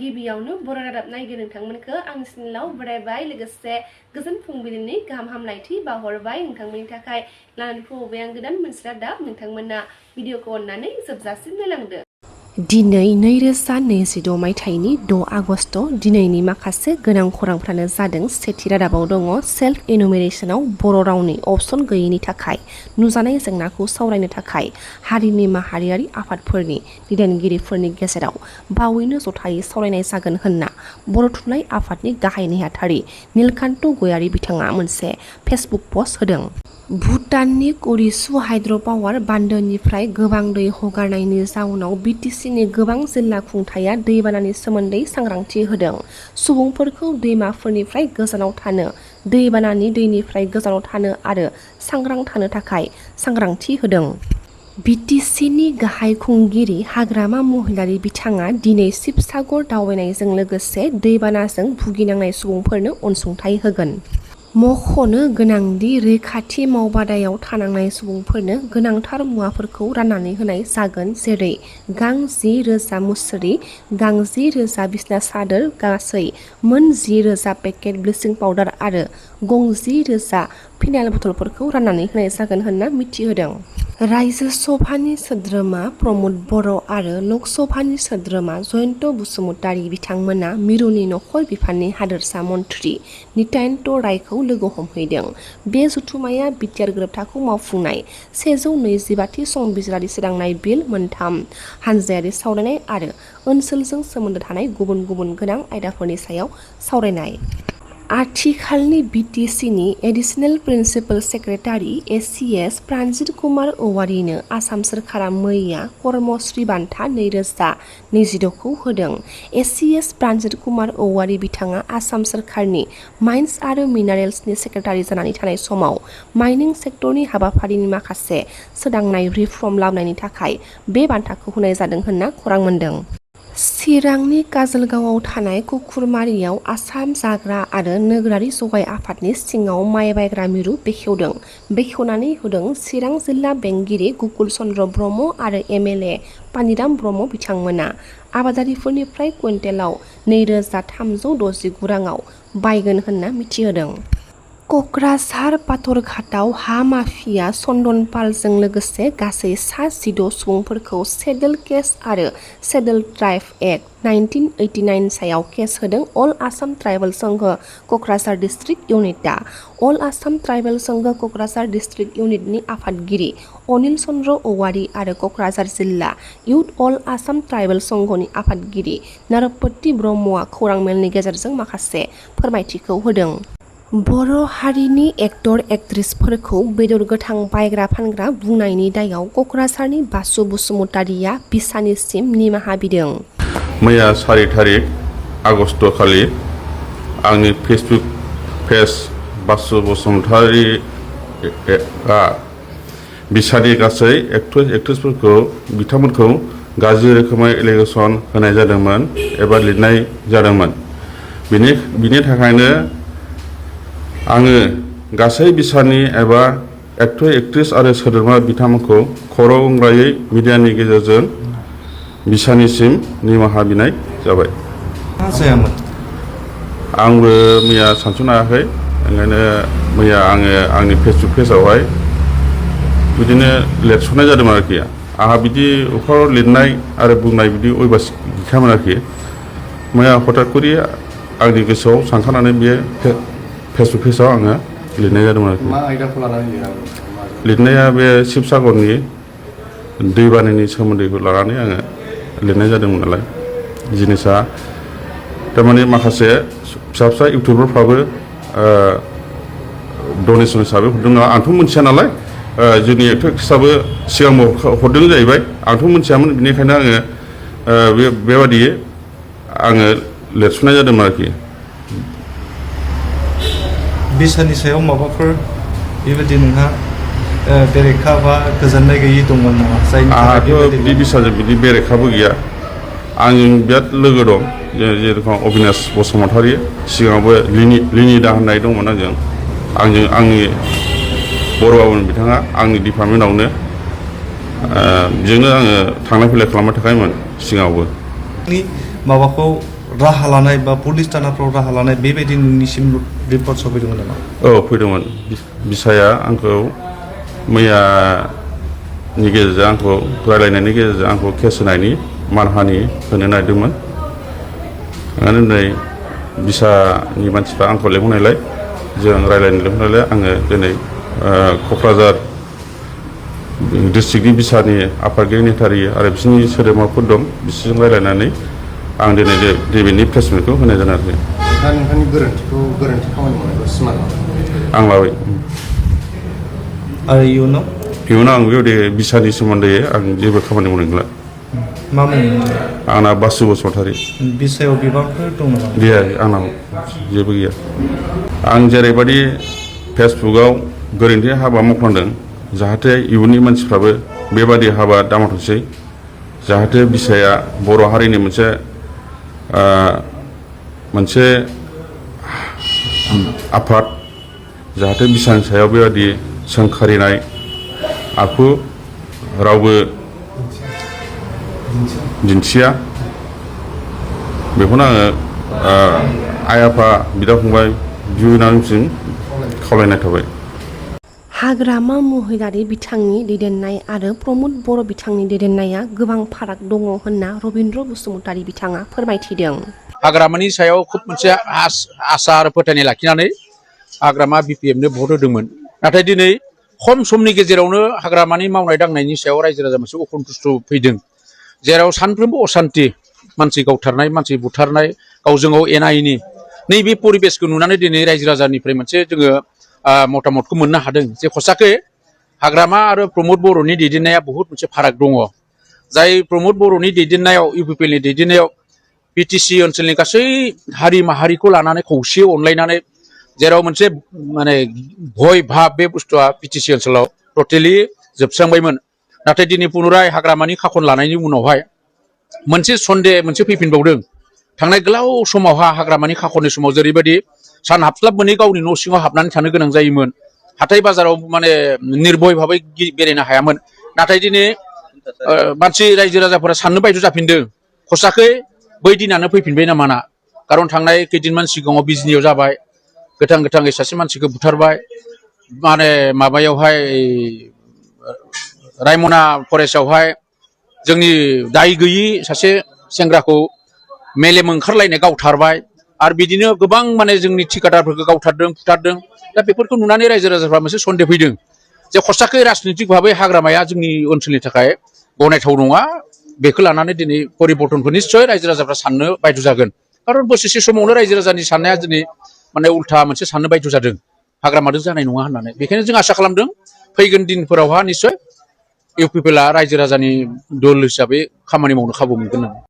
गिबियावनो बर' रादाब नायगिरि नोंथांमोनखौ आंनि चेनेलाव बरायबाय लोगोसे गोजोन फुंबिलिनि गाहाम हामलायथि बावहरबाय नोंथांमोननि थाखाय लानानै फैबाय आं गोदान मोनसे रादाब नोंथांमोना भिडिअखौ अननानै जोबजासिम नायलांदो। दिनै 2026 मायथाइनि 6 आगस्ट दिनैनि माखासे गोनां खौरांफ्रानो जादों। सेथि रादाबाव दङ सेल्फ एनुमेरेशनाव बर' रावनि अपसन गैयैनि थाखाय नुजानाय जेंनाखौ सावरायनो थाखाय हारिनि माहारियारि आफादफोरनि दैदेनगिरिफोरनि गेजेराव बावैनो जथायै सावरायनाय जागोन होनना बर' थुनलाइ आफादनि गाहाय नेहाथारि नीलकान्त गयारी बिथाङा मोनसे फेसबुक पस्ट होदों। भुटाननि कुरिसु हाइड्र'पावार बान्दोनिफ्राय गोबां दै हगारनायनि जाउनाव बिटिसिनि गोबां जिल्ला खुंथाया दैबानानि सोमोन्दै सांग्रांथि होदों। सुबुंफोरखौ दैमाफोरनिफ्राय गोजानाव थानो, दैबानानि दैनिफ्राय गोजानाव थानो आरो सांग्रां थानो थाखाय सांग्रांथि होदों। बिटिसिनि गाहाय खुंगिरि हाग्रामा महिलारी बिथाङा दिनै शिबसागर दावबायनायजों लोगोसे दैबानाजों भुगिनांनाय सुबुंफोरनो अनसुंथाइ होगोन। मख'नो गोनांदि रैखाथि मावबादायाव थानांनाय सुबुंफोरनो गोनांथार मुवाफोरखौ राननानै होनाय जागोन, जेरै गां 10,000 मुस्रि, गां 10,000 बिसना सादोर, गासै मोन 10,000 पेकेट ब्लिचिं पाउडार आरो गं 10,000 फिनाइल बथलफोरखौ राननानै होनाय जागोन होनना मिथिहोदों। रायजो सभानि सोद्रोमा प्रमद बर' आरो लक सभानि सोद्रोमा जयन्त बसुमतारी बिथांमोना मिरुनि नखर बिफाननि हादोरसा मन्थ्रि नित्यानन्द रायखौ लोगो हमहैदों। बे जथुम्माया बिटिआर गोरोबथाखौ मावफुंनाय, 125थि संबिजिरारि सोदांनाय बिल, मोनथाम हानजायारि सावरायनाय आरो ओनसोलजों सोमोन्दो थानाय गुबुन गुबुन गोनां आयदाफोरनि सायाव सावरायनाय। आथिखालनि बिटिसिनि additional principal secretary ACS Pranjit Kumar औवारीनो आसाम सोरखारा मैया कर्मश्री बान्था 2026खौ होदों। एसिएस प्राणजित कुमार औवारी बिथाङा आसाम सोरखारनि माइन्स आरो मिनारेल्सनि सेक्रेटारि जानानै थानाय समाव माइनिं सेक्टरनि हाबाफारिनि माखासे सोदांनाय रिफर्म लाबोनायनि थाखाय बे बान्थाखौ होनाय जादों होनना खौरां मोन्दों। चिरांनि काजलगावआव थानाय कुकुरमारियाव आसाम जाग्रा आरो नोगोरारि जगाय आफादनि सिङाव माइ बायग्रा मिरु बेखेवदों। बेखेवनानै होदों चिरां जिल्ला बेंगिरि गुकुल चन्द्र ब्रह्म आरो एमएलए पानिराम ब्रह्म बिथांमोना आबादारिफोरनिफ्राय कुइन्टेलाव 2,369 राङाव बायगोन होनना मिथिहोदों। कक्राझार पाथरघाटआव हा माफिया चन्दन पालजों लोगोसे गासै सा 16 सुबुंफोरखौ सेडल केस आरो सेडल ट्राइब एक्ट 1989 सायाव केस होदों। अल आसाम ट्राइबेल संघ कक्राझार डिस्ट्रिक्ट इउनिटआ अल आसाम ट्राइबेल संघ कक्राझार डिस्ट्रिक्ट इउनिटनि आफादगिरि अनिल चन्द्र औवारी आरो कक्राझार जिल्ला इउथ अल आसाम ट्राइबेल संघनि आफादगिरि नारपति ब्रह्मआ खौरां मेलनि गेजेरजों माखासे फोरमायथिखौ होदों। बर' हारिनि एक्टर एक्ट्रेसफोरखौ बेदर गोथां बायग्रा फानग्रा बुंनायनि दायाव कक्राझारनि बासु बसुमतारीया बिसानिसिम निमाहा बिदों। मैया 4 थारिख आगस्ट खालि आंनि फेसबुक पेज बासु बसुमतारी बिसानि गासै एक्टर एक्ट्रेसफोरखौ बिथांमोनखौ गाज्रि रोखोमै एलिगेसन होनाय जादोंमोन एबा लिरनाय जादोंमोन। बिनि थाखायनो आङो गासै बिसानि एबा एक्टर एक्ट्रेस आरो सोद्रोमा बिथांमोनखौ खर' गंग्रायै मिडियानि गेजेरजों बिसानिसिम निमाहा बिनाय जाबाय। मा जायामोन? आंबो मैया सानस'नो हायाखै, ओंखायनो मैया आङो आंनि फेसबुक पेजावहाय बिदिनो लिरस'नाय जादोंमोन आरोखि। आंहा बिदि अखाराव लिरनाय आरो बुंनाय बिदि अयभास गैखायामोन आरोखि। मैया हठात करि आंनि गोसोआव सानखांनानै बे फेसबुक पेजाव आङो लिरनाय जादोंमोन आरोखि। मा आयदाखौ लानानै लिरनाया बे शिबसागरनि दैबानानि सोमोन्दैखौ लानानै आङो लिरनाय जादोंमोन नालाय। जिनिसा थारमाने माखासे फिसा फिसा इउटुबारफ्राबो डनेसन हिसाबै हरदों नालाय। आंथ' मिथिया नालाय, जोंनि एक्टर एक्ट्रेसआबो सिगांबो हरदों जाहैबाय। आंथ' मिथियामोन, बेनिखायनो आङो बेबादि आङो लिरस'नाय जादोंमोन आरोखि। बिसानि सायाव माबाफोर बेबायदि नोंहा बेरेखा बा गोजोननाय गैयि दंमोन नामा? आंहाथ' बिदि बिसाजों बिदि बेरेखाबो गैया। आंजों बिराद लोगो दं, जेरेखम अबिनाश बसुमतारी, सिगाङावबो लिनिदा होननाय दंमोन आंजों आंनि बर' बाबुन बिथाङा आंनि डिपार्टमेन्टआवनो बेजोंनो आङो थांलाय फैलाय खालामबाय थाखायोमोन सिगाङावबो। माबाखौ राहा लानाय बा पुलिस थानाफ्राव राहा लानाय बेबायदि नोंनिसिम रिपर्ट सफैदोंमोन नामा? औ फैदोंमोन बिसाया आंखौ मैयानि गेजेरजों आंखौ रायलायनायनि गेजेरजों आंखौ केस होनायनि मानहानि होनो नागिरदोंमोन। ओंखायनो दिनै बिसानि मानसिफ्रा आंखौ लेंहरनायलाय जों रायलायनो लेंहरनायलाय आङो दिनै क'क्राझार डिस्ट्रिक्टनि बिसानि आफादगिरि नेहाथारि आरो बिसोरनि सोद्रोमाफोर दं बिसोरजों रायलायनानै आं दिनै नैबेनि प्रेसमेन्टखौ होनाय जादों आरोखि। दा नोंथांनि गोरोन्थि खामानि मावनायखौ सिमान आं लाबाय। आरो इयुनाव आं बेबायदि बिसानि सोमोन्दै आं जेबो खामानि मावनाय नंला। मा मुं? आंना बासु बसुमतारी। बिसायाव बिबानफोर दं नामा? गैया, आंनाव जेबो गैया। आं जेरैबायदि फेसबुकआव गोरोन्थि हाबा मावफ्लांदों जाहाथे इयुननि मानसिफ्राबो बेबादि हाबा दामावथोंसै, जाहाथे बिसाया बर' हारिनि मोनसे आफाद, जाहाथे बिसानि सायाव बेबादि सोंखारिनाय आखु रावबो दिन्थिया, बेखौनो आङो आइ आफा बिदा फंबाय बिनानावसिम खावलायनाय थाबाय। हाग्रामा महिलारि बिथांनि दैदेननाय आरो प्रमद बर' बिथांनि दैदेननाया गोबां फाराग दङ होनना रबिन्द्र बसुमतारी बिथाङा फोरमायथिदों। हाग्रामानि सायाव खुब मोनसे आसा आरो फोथायनाय लाखिनानै हाग्रामा BPFनो भट होदोंमोन। नाथाय दिनै खम समनि गेजेरावनो हाग्रामानि मावनाय दांनायनि सायाव रायजो राजा मोनसे असन्तुष्ट फैदों, जेराव सानफ्रोमबो असान्ति, मानसि गावथारनाय, मानसि बुथारनाय, गावजों गाव एना एनि नैबे परिबेसखौ नुनानै दिनै रायजो राजानिफ्राय मोनसे जोङो मतामतखौ मोननो हादों जे खसाके हाग्रामा आरो प्रमद बर'नि दैदेननाया बहुत मोनसे फाराग दङ। जाय प्रमद बर'नि दैदेननायाव UPPLनि दैदेननायाव BTC ओनसोलनि गासै हारि माहारिखौ लानानै खौसेयै अनलायनानै जेराव मोनसे माने भय भाब बे बुस्थुआ BTC ओनसोलाव टटेलि जोबस्रांबायमोन। नाथाय दिनै पुनराय हाग्रामानि खाखन लानायनि उनावहाय मोनसे सन्देह मोनसे फैफिनबावदों। थांनाय गोलाव समावहा हाग्रामानि खाखननि समाव जेरैबायदि सान हाबस्लाब मोनै गावनि न' सिङाव हाबनानै थानो गोनां जायोमोन, हाथाय बाजाराव माने निर्भय भाबै बेरायनो हायामोन। नाथाय दिनै मानसि रायजो राजाफोरा साननो बायद' जाफिनदों, खसाकै बै दिनानो फैफिनबाय नामा ना। खारन थांनाय खैदिनमान सिगाङाव बिजनियाव जाबाय, गोथाङै सासे मानसिखौ बुथारबाय, माने माबायावहाय रायमना फरेस्टआवहाय जोंनि दाय गैयि सासे सेंग्राखौ मेलेम ओंखारलायनाय गावथारबाय, आरो बिदिनो गोबां माने जोंनि थिकादारफोरखौ गावथारदों, बुथारदों। दा बेफोरखौ नुनानै रायजो राजाफ्रा मोनसे सन्देह फैदों जे खसाकै राजनितिक भाबै हाग्रामाया जोंनि ओनसोलनि थाखाय गनायथाव नङा। बेखौ लानानै दिनै परिबर्तनखौ निस्सय रायजो राजाफ्रा साननो बायद' जागोन। खारन बोसोरसे समावनो रायजो राजानि साननाया दिनै माने उल्था मोनसे साननो बायद' जादों, हाग्रामाजों जानाय नङा होननानै। बेखायनो जों आसा खालामदों फैगोन दिनफोरावहा निस्सय UPPLआ रायजो राजानि दल हिसाबै खामानि मावनो खाबु मोनगोन होननानै।